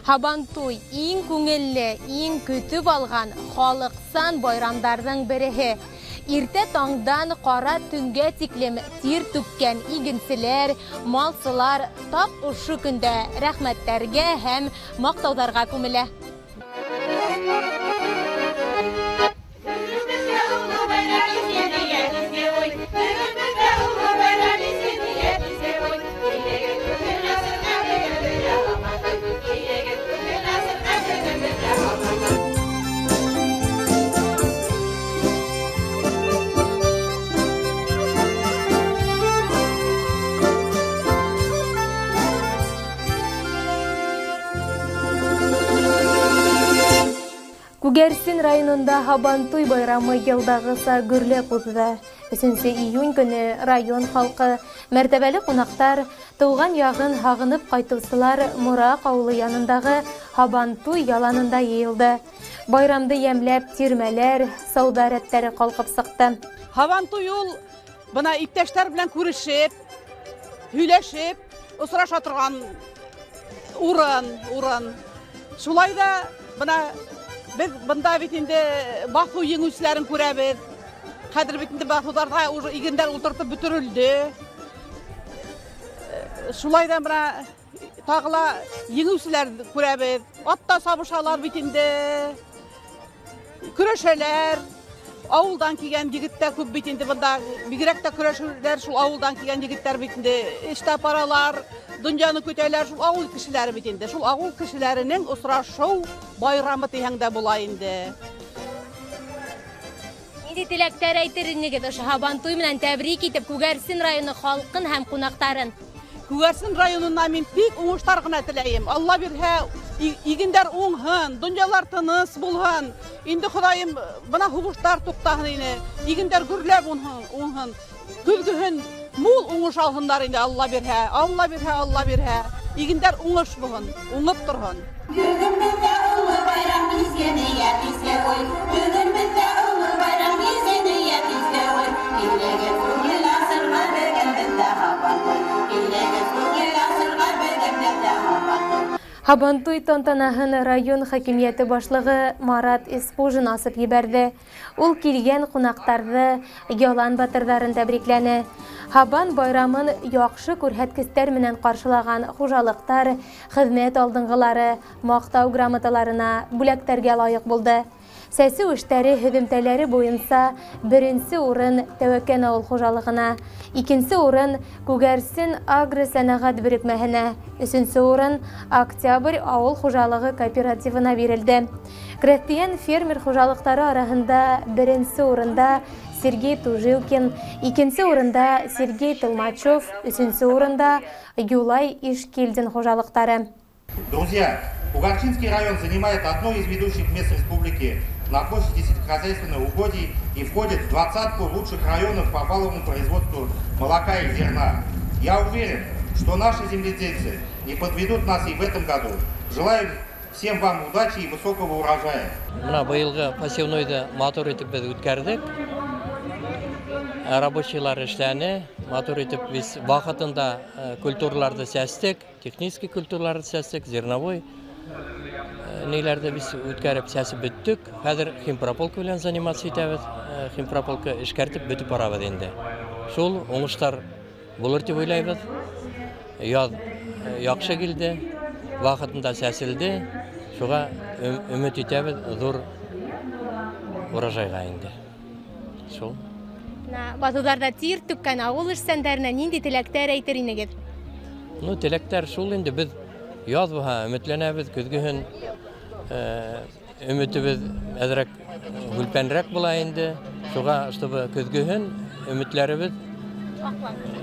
Һабантуй иң күңелле, иң көтөп алған халыҡсан байрамдарҙың береһе. Иртә таңдан ҡара төнгә тиклем тир түккән игенселәр, малсылар тап ошо көндә рәхмәттәргә һәм маҡтауҙарға күмелә. Күгәрсен районында Һабантуй байрамы йылдағыса гөрләп уҙҙы. 3 июнь көнө район халҡы, мәртәбәле ҡунаҡтар, тыуған яғын һағынып ҡайтыусылар Мораҡ ауылы янындағы Һабантуй яланында йыйылды. Байрамды йәмләп тирмәләр, сауҙа рәттәре ҡалҡып сыҡты. Һабантуй ул бына иптәштәр белән күрешеп, һөйләшеп, осраша торған урын. Шулай ҙа бына беҙ бында бит инде баҫыу еңеүселәрен күрәбеҙ. Хәҙер бит инде баҫыуҙарҙа уже игендәр ултыртып бөтөрөлдө. Шулай ҙа бына тағы ла еңеүселәр күрәбеҙ. Атта сабышалар бит инде, көрәшәләр. Ауылдан килгән егеттәр күп бит инде бында. Бигерәк тә көрәшеүҙәр шул ауылдан килгән егеттәр бит инде. Эштә баралар, донъяны көтәләр, шул ауыл кешеләре бит инде. Шул ауыл кешеләренең осрашыу байрамы тиһәң дә була инде. Ниндәй теләктәр әйтер инегеҙ ошо Һабантуй менән тәбрик итеп Күгәрсен районы халҡын һәм ҡунаҡтарын? Күгәрсен районына мин бик уңыштар ғына теләйем. Алла бирһә, игендәр уңһын, донъялар тыныс булһын. Инде Хоҙайым бына һуғыштар туҡтаһын ине, игендәр гөрләп уңһын. Көҙгөһөн мул уңыш алһындар инде, Алла бирһә, Алла бирһә, Алла бирһә. Игендәр уңыш булһын, уңып торһон. Бөгөн беҙҙә оло байрам, изге ниәт, изге уй. Бөгөн беҙҙә оло байрам, изге ниәт, изге уй. Килегеҙ күңел асырға, бөгөн беҙҙә Һабантуй. Килегеҙ күңел асырға, бөгөн беҙҙә Һабантуй. Һабантуй тантанаһын район хакимиәте башлығы Марат Исҡужин асып ебәрҙе. Ул килгән ҡунаҡтарҙы, ялан батырҙарын тәбрикләне. Һабан байрамын яҡшы күрһәткестәр менән ҡаршылаған хужалыҡтар, хеҙмәт алдынғылары маҡтау грамоталарына, бүләктәргә лайыҡ булды. Сәсеү эштәре һөҙөмтәләре буйынса беренсе урын Тәүәкән ауыл хужалығына, икенсе урын Күгәрсен агросәнәғәт берекмәһенә, өсөнсө урын Октябрь ауыл хужалығы кооперативына бирелде. Крәҫтиән фермер хужалыҡтары араһында беренсе урында Сергей Тужилкин, икенсе урында Сергей Толмачев, өсөнсө урында Юлай Ишкилдин хужалыҡтары. Друзья, Кугарчинский район занимает одно из ведущих мест республики на площади сельскохозяйственных угодий и входит в 20-ку лучших районов по валовому производству молока и зерна. Я уверен, что наши земледельцы не подведут нас и в этом году. Желаю всем вам удачи и высокого урожая. Бына быйылғы посевнойҙы матур итеп беҙ үткәрҙек. Рабочийлар эшләне, матур итеп беҙ ваҡытында культураларҙы сәстек, технический культураларҙы сәстек, зерновой ниләрҙе беҙ үткәреп сәсеп бөттөк. Хәҙер химпрополка белән заниматься итәбеҙ. Химпрополка эшкәртеп бөтөп барабыҙ инде. Шул уңыштар булыр тип уйлайбыҙ. Яҙ яҡшы килде, ваҡытында сәселде. Шуға өмөт итәбеҙ ҙур урожайға инде. Шул. Баҫыуҙарҙа тир түккән ауыл эшсәндәренә ниндәй теләктәр әйтер инегеҙ? Теләктәр шул инде, беҙ яҙ булһа өмөтләнәбеҙ, көҙгөһөн өмөтөбөҙ әҙерәк һүлпәнерәк була инде. Шуға, чтобы көҙгөһөн өмөтләребеҙ,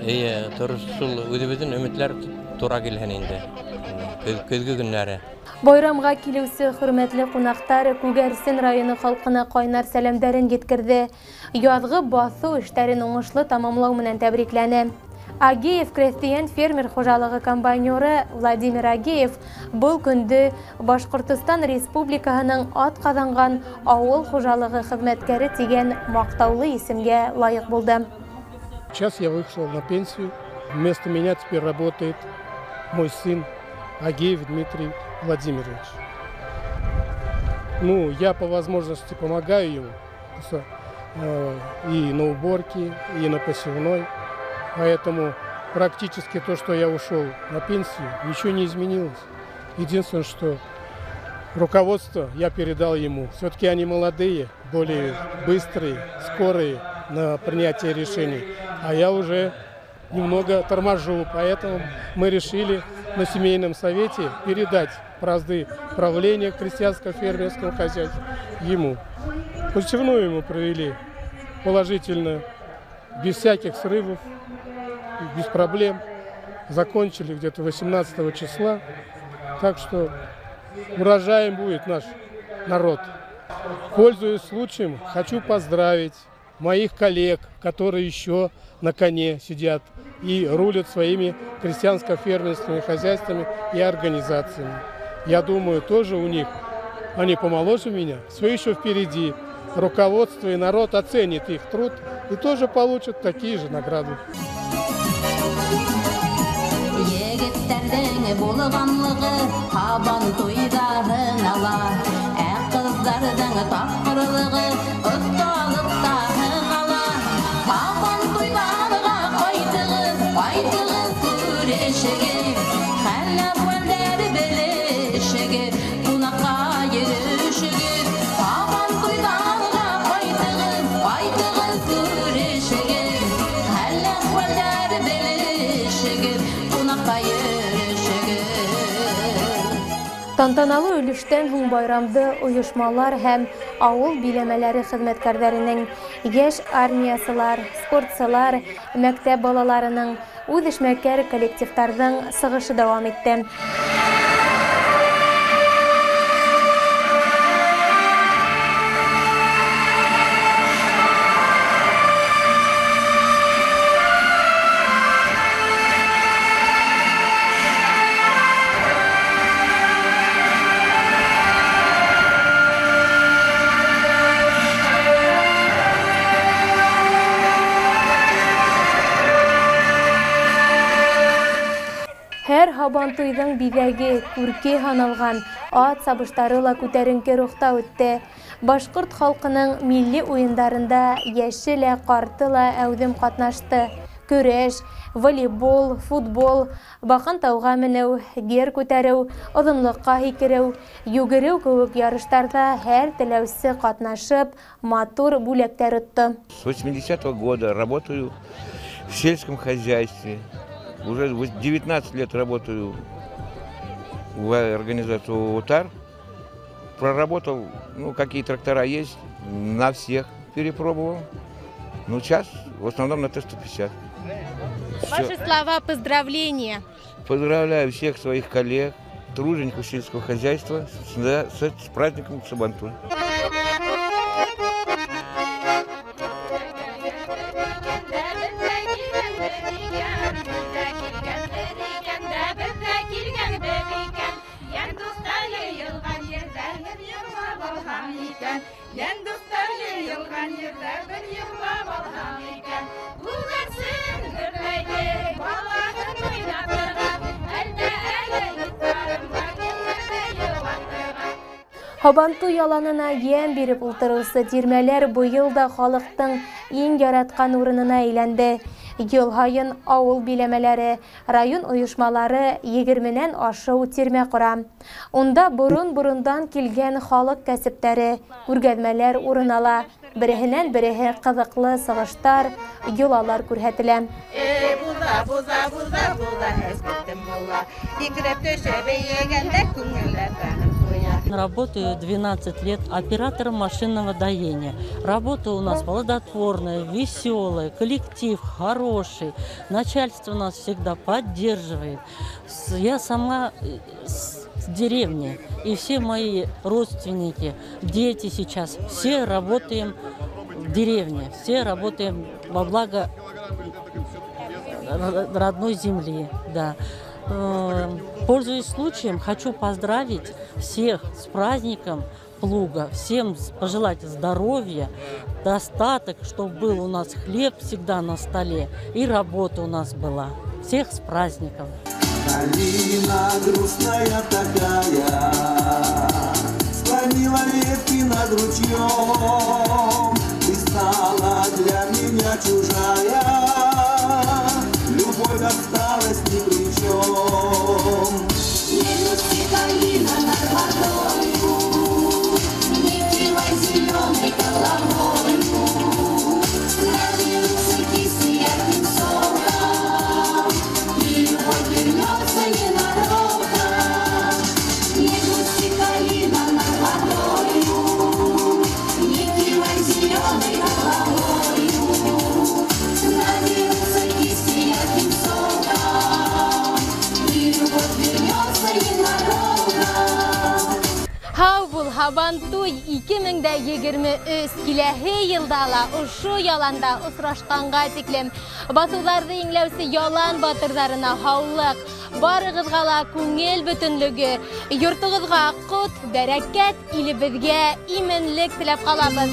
эйе, шул үҙебеҙҙең өмөтләр тура килһен инде. Көҙгө көннәре. Байрамға килеүсе хөрмәтле ҡунаҡтар Күгәрсен районы халҡына ҡайнар сәләмдәрен еткерҙе. Яҙғы баҫыу эштәрен уңышлы тамамлау менән тәбрикләне. Агеев крәҫтиән фермер хужалығы комбайнеры Владимир Агеев был көндө Башҡортостан Республикаһының атҡаҙанған ауыл хужалығы хеҙмәткәре тигән маҡтаулы исемгә лайыҡ булды. Сейчас я вышел на пенсию. Вместо меня теперь работает мой сын Агеев Дмитрий Владимирович. Ну, я по возможности помогаю ему и на уборке, и на посевной. Поэтому практически то, что я ушел на пенсию, ничего не изменилось. Единственное, что руководство я передал ему. Все-таки они молодые, более быстрые, скорые на принятие решений. А я уже немного торможу, поэтому мы решили на семейном совете передать бразды правления крестьянско-фермерского хозяйства ему. Посевную ему провели положительно, без всяких срывов, без проблем. Закончили где-то 18 числа. Так что урожаем будет наш народ. Пользуясь случаем, хочу поздравить моих коллег, которые еще на коне сидят и рулят своими крестьянско-фермерскими хозяйствами и организациями. Я думаю, тоже у них, они помоложе меня, все еще впереди. Руководство и народ оценит их труд и тоже получат такие же награды. Тантаналы өлөштән һуң байрамды ойошмалар һәм ауыл биләмәләре хеҙмәткәрҙәренең, йәш армиясылар, спортсылар, мәктәп балаларының, үҙ эшмәкәр коллективтарҙың сығышы дауам итте. Һабантуйҙың биҙәге, күрке һаналған ат сабыштары ла күтәренке рухта үтте. Башҡорт халҡының милли уйындарында йәше лә, ҡарты ла әүҙем ҡатнашты. Көрәш, волейбол, футбол, баҡан тауға менеү, гер күтәреү, оҙонлоҡҡа һикереү, йүгереү кеүек ярыштарҙа һәр теләүсе ҡатнашып, матур бүләктәр отто. С 80-го года работаю в сельском хозяйстве. Уже 19 лет работаю в организации «Утар». Проработал, ну, какие трактора есть, на всех перепробовал. Ну, сейчас в основном на Т-150. Ваши слова поздравления. Поздравляю всех своих коллег, тружеников сельского хозяйства с праздником Сабантуй. Һабантуй яланына йәм биреп ултырыусы тирмәләр быйыл да халыҡтың иң яратҡан урынына әйләнде. Йыл һайын ауыл биләмәләре, район ойошмалары 20-нән ашыу тирмә ҡора. Унда борон-борондан килгән халыҡ кәсептәре, күргәҙмәләр урын ала. Береһенән береһе ҡыҙыҡлы сығыштар, йолалар күрһәтелә. Работаю 12 лет оператором машинного доения. Работа у нас плодотворная, веселая, коллектив хороший. Начальство нас всегда поддерживает. Я сама с деревни, и все мои родственники, дети сейчас, все работаем в деревне, все работаем во благо родной земли. Да. Пользуясь случаем, хочу поздравить всех с праздником плуга, всем пожелать здоровья, достаток, чтобы был у нас хлеб всегда на столе и работа у нас была. Всех с праздником! Калина грустная такая, склонила ветки над ручьем. Ты стала для меня чужая, любовь осталась ни при чем. Не грусти, калина, над водою, не кивай зеленой головою. Наберутся кисти ярким соком, и любовь вернется ненароком. Не грусти, калина, над водою, не кивай зеленой головою. Наберутся кисти ярким соком, и любовь вернется ненароком. Һау бул, Һабантуй 2023, киләһе йылда ла ошо яланда осрашҡанға тиклем. Баҫыуҙарҙы иңләүсе ялан батырҙарына һаулыҡ, барығыҙға ла күңел бөтөнлөгө, йортоғоҙға ҡот, бәрәкәт, илебеҙгә именлек теләп ҡалабыҙ.